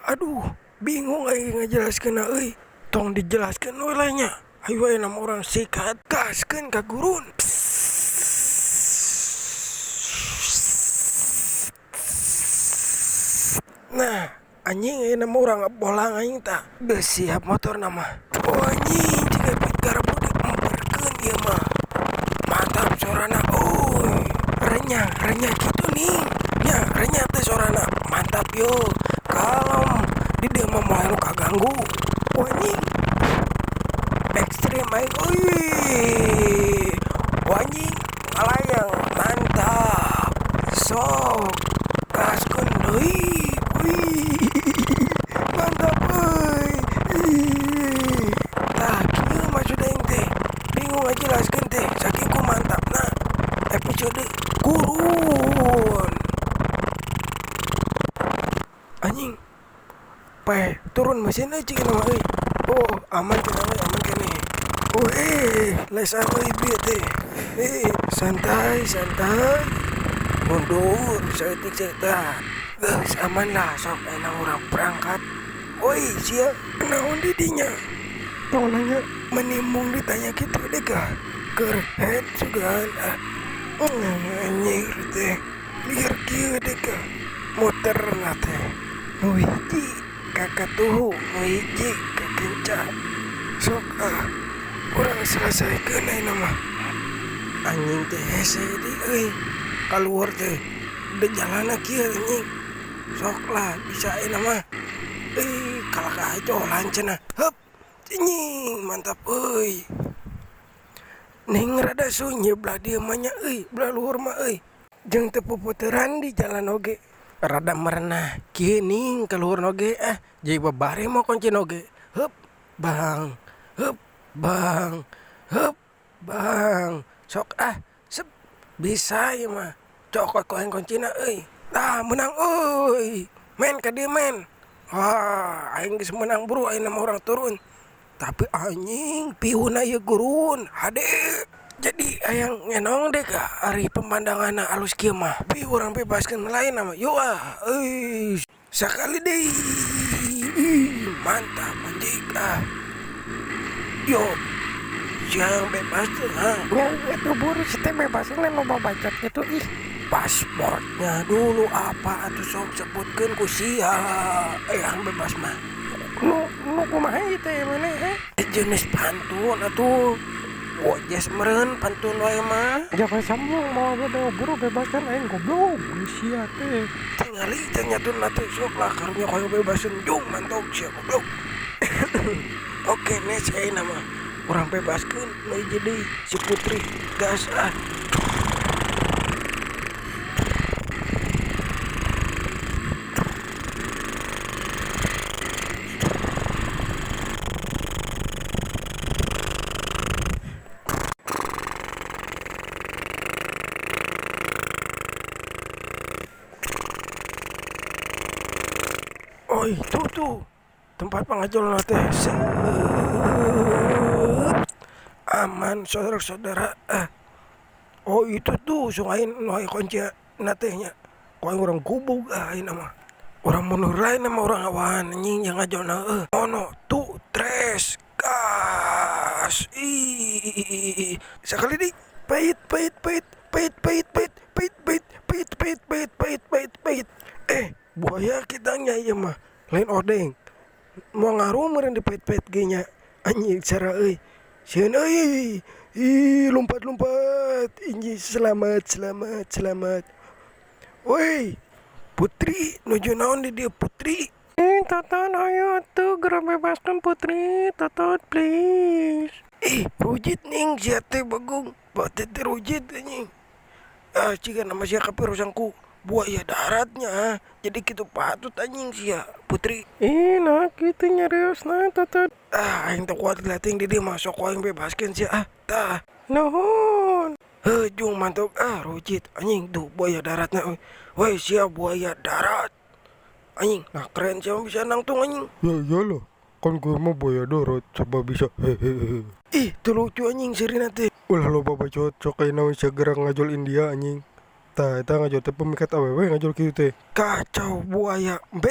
Aduh, bingung aing ngajelaskeunna euy. Tong dijelaskeun we lah nya. Ayo ayeuna mah urang sikat gaskeun ka gurun. Nah, anjing ayeuna mah urang bolang aing tah. Geus siap motorna mah. Oh anjing jiga pit garpu diemperkeun ieu mah. Mantap sorana euy. Renyah, renyah kitu nih. Nya, renyah teh sorana. Mantap yo. Kalem di dieu mah moal anu kaganggu. Oh anjing. Ekstrim aing euy. Oh anjing ngalayang mantap. Sok gaskeun deui. Wih. Mantap euy. Ih. Tah kieu maksud aing teh. Bingung ngajelaskeun teh saking ku mantapna episode gurun. Anjing. Peh, turun mesin euy cing mah euy. Oh, aman cenah euy, aman keneh. Oh, lesan euy bieu teh. Santai, santai. Mundur saeutik saeutik. Geus aman lah sok ayeuna urang berangkat. Woi, sia naon di dinya? Tong nanya menimbung ditanya kitu deh kah? Keur head sugan ah. Anjir teh. Lieur kieu deh kah? Muter na teh. Nu hiji kakatuhu, nu hiji kakenca. Sok ah, urang selesaikeun ayeuna mah. Anjing teh hese deui euy. Kaluar teh da jalanna kieu anjing. Sok lah bisa ayeuna mah. Kalah kajolan cenah. Heup. Anjing mantap euy. Ning rada sunyi belah dieu mah nya euy, belah luhur mah euy. Jeung teu puputeran di jalan oge. Rada merenah kieu ning ka luhur oge ah, jadi babari mah kunci oge. Heup bang, heup bang, heup bang. Sok ah, sep bisa ieu mah. Cokot ku aing kuncina euy. Tah meunang euy. Men ka dieu men. Wah, aing geus meunang buru ayeuna mah urang turun. Tapi anjing piuna ieu gurun hade. Jadi hayang ngenong deh ka ari pemandanganna alus kieu mah. Pi urang bebaskeun lain mah. Yuk ah, euy. Sakali deui. Mantap anjing ah. Yo. Siang bebas tuh, ha? Ya, itu buru si teh bebasin lain loba bacot gitu ih. Pasportnya dulu apa atuh sok sebutkeun ku sia. Yang bebas mah. Nu kumaha ieu teh maneh he? Jenis pantun atuh. Wojes meureun pantun wae mah. Jangan sambung mau beda buru bebaskan aing goblok sia teh. Tingali teh nyatun teh sok lah karunya koyo bebasin jung mantok sia goblok. Oke, next ayeuna mah. Urang bebaskeun nu hiji deui si Putri. Gas ah. Oi, tuh tuh tempat pengajul teh. Set. Aman saudara-saudara. Oh itu tuh sungai nu aya kunci natehnya. Ku aing urang gubug ah ayeuna mah. Urang mundur lain mah urang awan anjing yang ngajolna heuh. Ono tuh tres gas. Ih, sakali deui. Pahit pahit pahit pahit pahit pahit pahit pahit pahit pahit pahit pahit pahit pahit. Buaya kita nya ieu mah. Lain odeng. Moal ngaruh meureun dipahit-pahit ge nya. Anjing cara euy. Sieun euy. Ih, lompat-lompat. Anjing selamat selamat selamat. Woi, Putri nuju naon di dieu Putri? Toton ayo atuh geura bebaskeun Putri, Toton please. Ih, rujit ning sia teh bagong. Bate teh rujit anjing. Ah, ciga nama sia kapirosang ku buaya daratnya. Jadi kitu patut anjing sia Putri. Ih, nah kitu nyariosna Toton. Ah, aing teu kuat gelating di dieu mah sok aing bebaskeun sia ah. Tah. Nuhun. Heuh, jung mantuk ah rujit anjing tuh buaya daratna euy. Woi sia buaya darat. Anjing, nah keren sia bisa nangtung anjing. Ya iyalah, kan gue mah buaya darat coba bisa hehehe. Ih, teu lucu anjing sirina teh. Ulah loba bacot sok ayeuna we sia geura ngajol India anjing. Tah eta ngajol teh pemikat awewe ngajol kitu teh. Kacau buaya B.